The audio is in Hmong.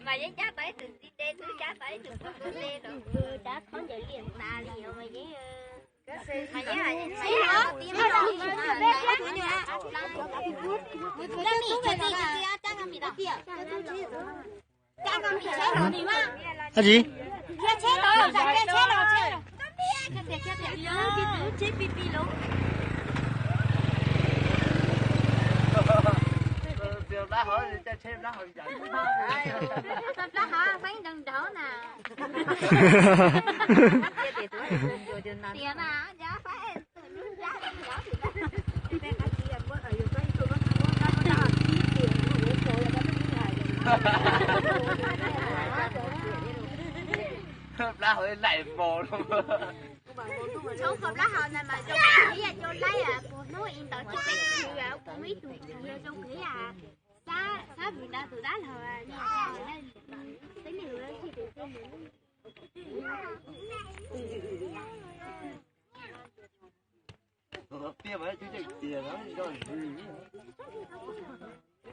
Mas yeej cab tau ib tug txiv teb xwb, cab tau ib tug tub tub teb los cab khaub ncaws liaj tas li os mas yeej. Dab tsi? Plab hau laim mos. Tshoob kho plab hau na mas zoo li yam cov laib puag hnub ib ntawd tsis pom kuv, kuv muaj ib tug txiv zoo li yam xab vwm ntawd tus dab laug. Tiaj mas cub ceem tiag, nco ntxwv.